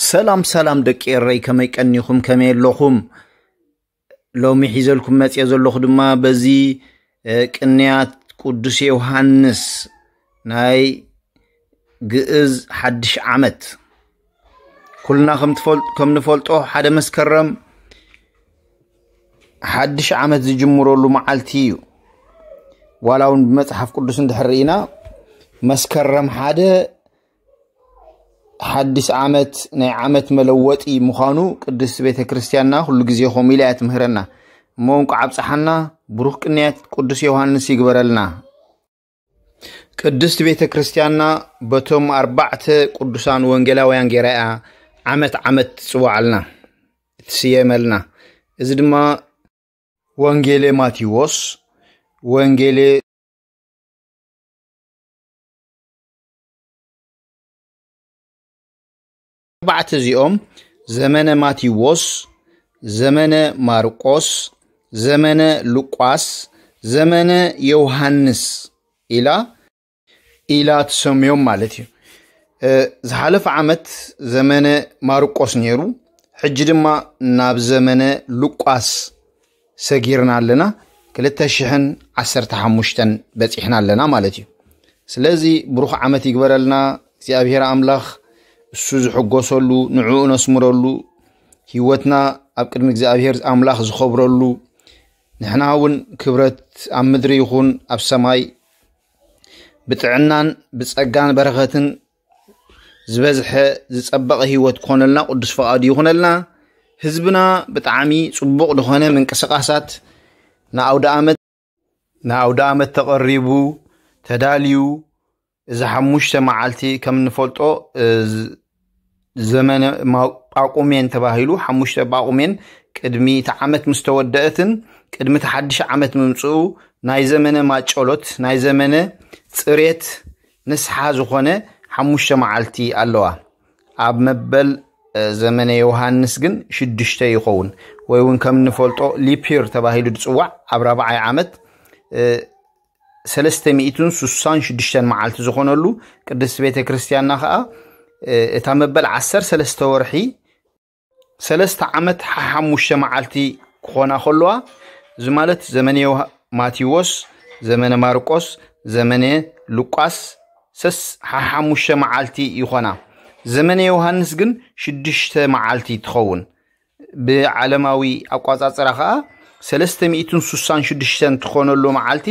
ሰላም ሰላም ደቂ ኤረይ፣ ከመይ ቀኒኹም? ከመይ ኣለኹም? ሎሚ ሒዘልኩም መጽየ ዘለኹ ድማ በዚ፣ እ፣ ቅንያት ቅዱስ ዮሃንስ ናይ ግእዝ ሓድሽ ዓመት። ኩልና ከም ትፈል-፣ ከም ንፈልጦ ሓደ መስከረም ሓድሽ ዓመት ዝጅምረሉ መዓልቲ እዩ። ዋላ እውን ብመጽሓፍ ቅዱስ እንድሕር ርኢና መስከረም ሓደ ሓድሽ ዓመት ናይ ዓመት መለወጢ ምዃኑ ቅድስት ቤተ ክርስቲያንና ኩሉ ግዜ ከምኡ ኢላ እያ ትምህረና። እሞ እንቋዕ ኣብጽሓና፣ ብሩኽ ቅንያት ቅዱስ ዮሃንስ ይግበረልና። ቅድስት ቤተ ክርስቲያንና በቶም ኣርባዕተ ቅዱሳን ወንጌላውያን ገይራ እያ ዓመት ዓመት ትጽውዓልና፣ ትስየመልና። እዚ ድማ ወንጌሌ ማቴዎስ፣ ወንጌሌ ኣርባዕተ እዚኦም፣ ዘመነ ማቴዎስ፣ ዘመነ ማርቆስ፣ ዘመነ ሉቃስ፣ ዘመነ ዮሃንስ ኢላ፣ ኢላ ትሰምዮም ማለት እዩ። እ፣ ዝሓለፈ ዓመት ዘመነ ማርቆስ ነይሩ፣ ሕጂ ድማ ናብ ዘመነ ሉቃስ ሰጊርና ኣለና። ክልተ ሽሕን ዓሰርተ ሓሙሽተን በጺሕና ኣለና ማለት እዩ። ስለዚ ብሩኽ ዓመት ይግበረልና እግዚኣብሔር ኣምላኽ፣ እሱ ዝሕጎሰሉ፣ ንዕኡ ነስምረሉ፣ ህይወትና ኣብ ቅድሚ እግዚኣብሔር ኣምላኽ ዝኸብረሉ፣ ንሕና እውን ክብረት ኣብ ምድሪ ይኹን ኣብ ሰማይ ብጥዕናን ብጸጋን በረኸትን ዝበዝሐ ዝጸበቐ ህይወት ክኾነልና ቅዱስ ፍቓዱ ይኹነልና። ህዝብና ብጣዕሚ ጽቡቕ ዝኾነ ምንቅስቓሳት ንኣውደ ዓመት፣ ንኣውደ ዓመት ተቐሪቡ፣ ተዳልዩ፣ እዚ ሓሙሽተ መዓልቲ ከም እንፈልጦ፣ እ፣ ዝ-፣ ዘመነ ማ-፣ ጳቁሜን ተባሂሉ፣ ሓሙሽተ ጳቁሜን ቅድሚ እቲ ዓመት ምስ ተወደአትን ቅድሚ እቲ ሓድሽ ዓመት ምምጽኡ ናይ ዘመነ ማጨሎት፣ ናይ ዘመነ ጽሬት፣ ንስሓ ዝኾነ ሓሙሽተ መዓልቲ ኣለዋ። ኣብ መበል፣ እ፣ ዘመነ ዮሃንስ ግን ሽዱሽተ ይኸውን፣ ወይ እውን ከም እንፈልጦ ሊፒር ተባሂሉ ዝጽዋዕ ኣብ ራብዓይ ዓመት፣ እ፣ ሰለስተ ሚእትን ስሳን ሽዱሽተን መዓልቲ ዝኾነሉ ቅድስት ቤተ ክርስቲያንና ኸኣ፣ እ፣ እታ መበል ዓሰርተ ሰለስተ ወርሒ ሰለስተ ዓመት ሓሓሙሽተ መዓልቲ ክኾና ከለዋ፣ እዚ ማለት ዘመነ ዮሃ-፣ ማቴዎስ፣ ዘመነ ማርቆስ፣ ዘመነ ሉቃስ ሰስ ሓሓሙሽተ መዓልቲ ይኾና። ዘመነ ዮሃንስ ግን ሽዱሽተ መዓልቲ ትኸውን። ብዓለማዊ ኣቋጻጽራ ኸኣ ሰለስተ ሚእትን ስሳን ሽዱሽተን ትኾነሉ መዓልቲ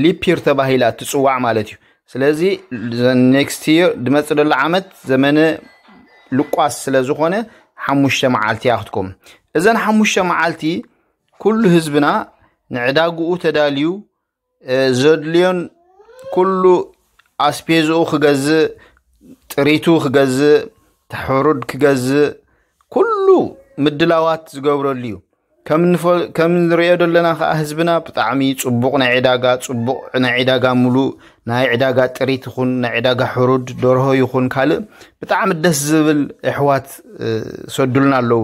ሊፒር ተባሂላ ትጽዋዕ ማለት እዩ። ስለዚ ኔክስት ይር ድመጽእ ዘሎ ዓመት ዘመነ ሉቃስ ስለ ዝኾነ ሓሙሽተ መዓልቲ እያ ክትከውን። እዘን ሓሙሽተ መዓልቲ ኩሉ ህዝብና ንዕዳግኡ ተዳልዩ፣ እ፣ ዘድልዮን ኩሉ ኣስፔዝኡ ክገዝእ፣ ጥሪቱ ክገዝእ፣ ሕሩድ ክገዝእ፣ ኩሉ ምድላዋት ዝገብረሉ እዩ። ከም እንፈ-፣ ከም እንሪኦ ዘለና ከዓ ህዝብና ብጣዕሚ ጽቡቕ ናይ ዕዳጋ፣ ጽቡቕ ናይ ዕዳጋ ምሉእ፣ ናይ ዕዳጋ ጥሪት ይኹን፣ ናይ ዕዳጋ ሕሩድ፣ ደርሆ ይኹን ካልእ ብጣዕሚ ደስ ዝብል ኣሕዋት፣ እ፣ ሰዱልና ኣለዉ።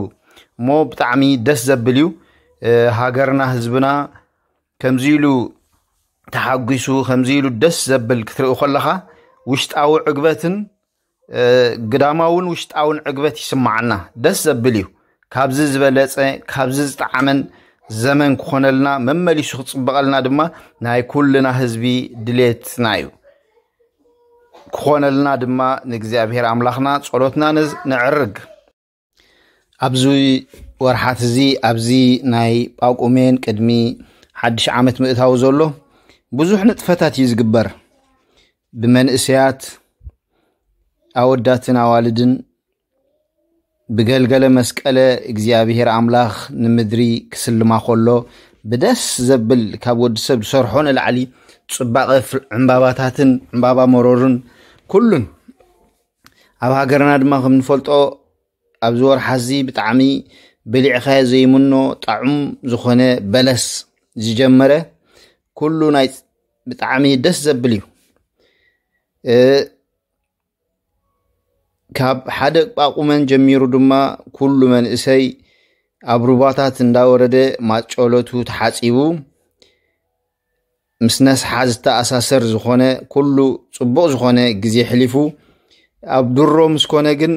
እሞ ብጣዕሚ ደስ ዘብል እዩ። እ፣ ሃገርና፣ ህዝብና ከምዚ ኢሉ ተሓጒሱ፣ ከምዚ ኢሉ ደስ ዘብል ክትርኢ ከለኻ ውሽጣዊ ዕግበትን፣ እ፣ ግዳማውን ውሽጣውን ዕግበት ይስማዓና። ደስ ዘብል እዩ። ካብዚ ዝበለጸ፣ ካብዚ ዝጠዓመን ዘመን ክኾነልና፣ መመሊሱ ክጽበቐልና ድማ ናይ ኩልና ህዝቢ ድሌትና እዩ። ክኾነልና ድማ ንእግዚኣብሔር ኣምላኽና ጸሎትና ንዝ-፣ ነዕርግ። ኣብዚ ወርሓት እዚ፣ ኣብዚ ናይ ጳቁሜን ቅድሚ ሓድሽ ዓመት ምእታው ዘሎ ብዙሕ ንጥፈታት እዩ ዝግበር። ብመንእሰያት፣ ኣወዳትን ኣዋልድን ብገልገለ መስቀለ እግዚኣብሔር ኣምላኽ ንምድሪ ክስልማ ከሎ፣ ብደስ ዘብል ካብ ወዲ ሰብ ዝሰርሖ ንላዕሊ ጽባቐ ፍል-፣ ዕምባባታትን ዕምባባ መሮርን ኩሉን ኣብ ሃገርና ድማ ከም ንፈልጦ ኣብዚ ወርሓ እዚ ብጣዕሚ በሊዕኻዮ ዘይምኖ ጣዑም ዝኾነ በለስ ዝጀመረ ኩሉ ናይ ብጣዕሚ ደስ ዘብል እዩ። እ፣ ካብ ሓደ ጳቁመን ጀሚሩ ድማ ኩሉ መንእሰይ ኣብ ሩባታት እንዳወረደ ማጨሎቱ ተሓጺቡ ምስ ነስሓ ዝተኣሳሰር ዝኾነ ኩሉ ጽቡቕ ዝኾነ ግዜ ሕሊፉ ኣብ ድሮ ምስ ኮነ ግን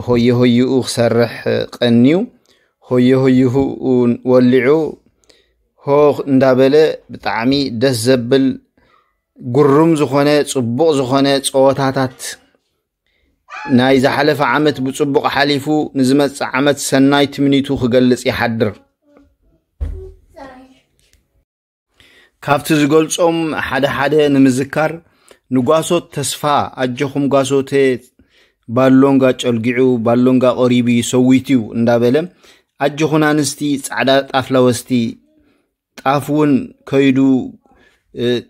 ሆየ ሆይኡ ክሰርሕ ቀንዩ፣ ሆየ ሆይኡ ወሊዑ ሆ እንዳበለ ብጣዕሚ ደስ ዘብል ግሩም ዝኾነ ጽቡቕ ዝኾነ ጸወታታት ናይ ዝሓለፈ ዓመት ብጽቡቕ ሓሊፉ ንዝመጽእ ዓመት ሰናይ ትምኒቱ ክገልጽ ይሓድር። ካብቲ ዝገልጾም ሓደ ሓደ ንምዝካር፣ ንጓሶት ተስፋ፣ ኣጆኹም ጓሶቴ፣ ባሎንጋ ጨልጊዑ፣ ባሎንጋ ቀሪቡ እዩ፣ ሰዊት እዩ እንዳበለ፣ ኣጆኹን ኣንስቲ፣ ጻዕዳ ጣፍ ለወስቲ፣ ጣፍ እውን ከይዱ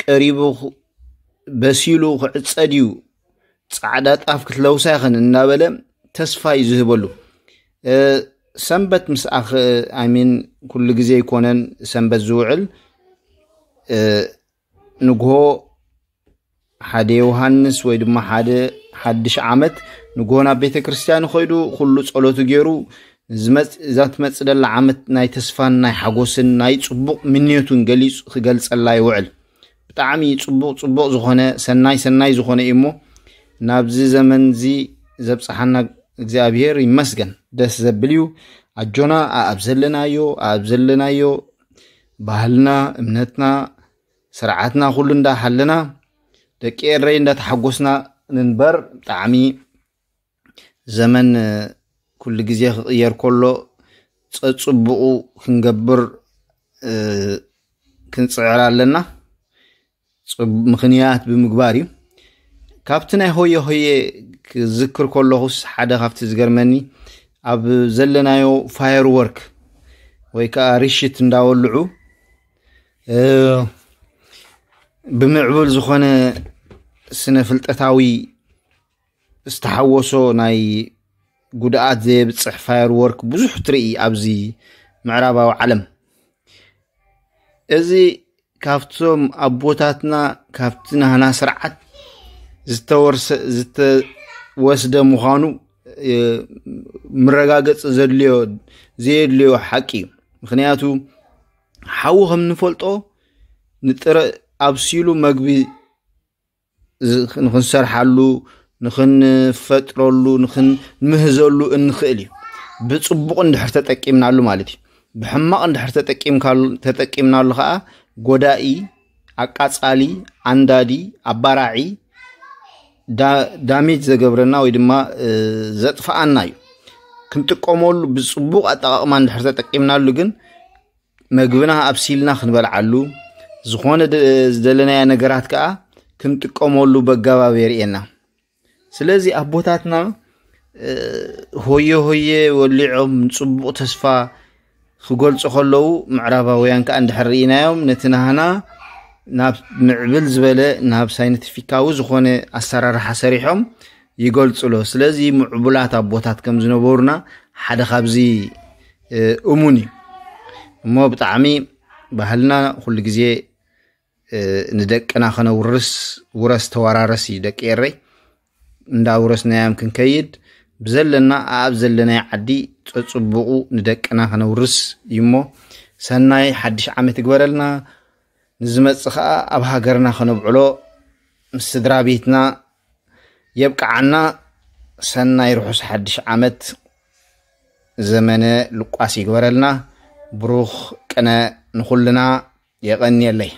ቀሪቡ በሲሉ ክዕጸድ እዩ፣ ጻዕዳ ጣፍ ክትለውሳ ይኸን እናበለ ተስፋ እዩ ዝህበሉ። ሰንበት ምስ ኣኽ ኣሚን ኩሉ ግዜ ኣይኮነን ሰንበት ዝውዕል። ንግሆ ሓደ ዮሃንስ ወይ ድማ ሓደ ሓድሽ ዓመት ንግሆ ናብ ቤተ ክርስቲያን ኸይዱ ኩሉ ጸሎቱ ገይሩ እዛ ትመጽእ ዘላ ዓመት ናይ ተስፋን ናይ ሓጎስን ናይ ጽቡቕ ምንዮቱን ገሊጹ ክገልጸላ ይውዕል። ብጣዕሚ ጽቡቕ ጽቡቕ ዝኾነ ሰናይ ሰናይ ዝኾነ እዩ እሞ ናብዚ ዘመን እዚ ዘብጽሓና እግዚኣብሔር ይመስገን። ደስ ዘብል እዩ። ኣጆና ኣኣብ ዘለናዮ ኣኣብ ዘለናዮ ባህልና፣ እምነትና፣ ስርዓትና ኩሉ እንዳሓለና ደቂ ኤረይ እንዳተሓጎስና ንንበር። ብጣዕሚ ዘመን ኩሉ ግዜ ክቕየር ከሎ ጸጽቡቑ ክንገብር ክንጽዕር ኣለና። ምኽንያት ብምግባር እዩ። ካብቲ ናይ ሆየ ሆየ ክዝክር ከለኹስ ሓደ ካብቲ ዝገርመኒ ኣብ ዘለናዮ ፋየር ወርክ ወይ ከዓ ርሽት እንዳወልዑ ብምዕቡል ዝኾነ ስነ ፍልጠታዊ ዝተሓወሶ ናይ ጉድኣት ዘየብፅሕ ፋየር ወርክ ብዙሕ ትርኢ ኣብዚ ምዕራባዊ ዓለም። እዚ ካብቶም ኣቦታትና ካብቲ ናህና ስርዓት ዝተወርሰ ዝተወስደ ምዃኑ ምረጋገፂ ዘድልዮ ዘየድልዮ ሓቂ እዩ። ምክንያቱ ሓዊ ከም ንፈልጦ ንጥረ ኣብሲሉ መግቢ ንክንሰርሓሉ ንክንፈጥረሉ ንክንምህዘሉ እንኽእል እዩ። ብፅቡቕ እንድሕር ተጠቂምናሉ ማለት እዩ። ብሕማቕ እንድሕር ተጠቂምናሉ ከዓ ጎዳኢ፣ ኣቃፃሊ፣ ኣንዳዲ፣ ኣባራዒ፣ ዳሜጅ ዘገብረና ወይ ድማ ዘጥፍኣና እዩ። ክንጥቀመሉ ብፅቡቕ ኣጠቃቕማ እንድሕር ተጠቂምናሉ ግን መግብና ኣብሲልና ክንበልዓሉ ዝኾነ ዝደለናያ ነገራት ከዓ ክንጥቀመሉ በጋባብ የርእየና። ስለዚ ኣቦታትና ሆየ ሆየ ወሊዖም ንፅቡቕ ተስፋ ክገልፁ ከለዉ ምዕራባውያን ከዓ እንድሕር ርኢናዮም ነቲ ናህና ናብ ምዕብል ዝበለ ናብ ሳይንቲፊካዊ ዝኾነ ኣሰራርሓ ሰሪሖም ይገልፁ ኣሎ። ስለዚ ምዕቡላት ኣቦታት ከም ዝነበሩና ሓደ ካብዚ እሙን እዩ። እሞ ብጣዕሚ ባህልና ኩሉ ግዜ ንደቅና ከነውርስ ውረስ ተወራረስ እዩ። ደቂ ኤረይ እንዳውረስናዮም ክንከይድ ብዘለና ኣብ ዘለናይ ዓዲ ፀፅቡቑ ንደቅና ከነውርስ እዩ። እሞ ሰናይ ሓድሽ ዓመት ይግበረልና። ንዝመፅእ ከዓ ኣብ ሃገርና ከነብዕሎ ምስ ስድራ ቤትና የብቅዓና። ሰናይ ርሑስ ሓድሽ ዓመት ዘመነ ልቋስ ይግበረልና። ብሩኽ ቅነ ንኹልና። የቐንየለይ።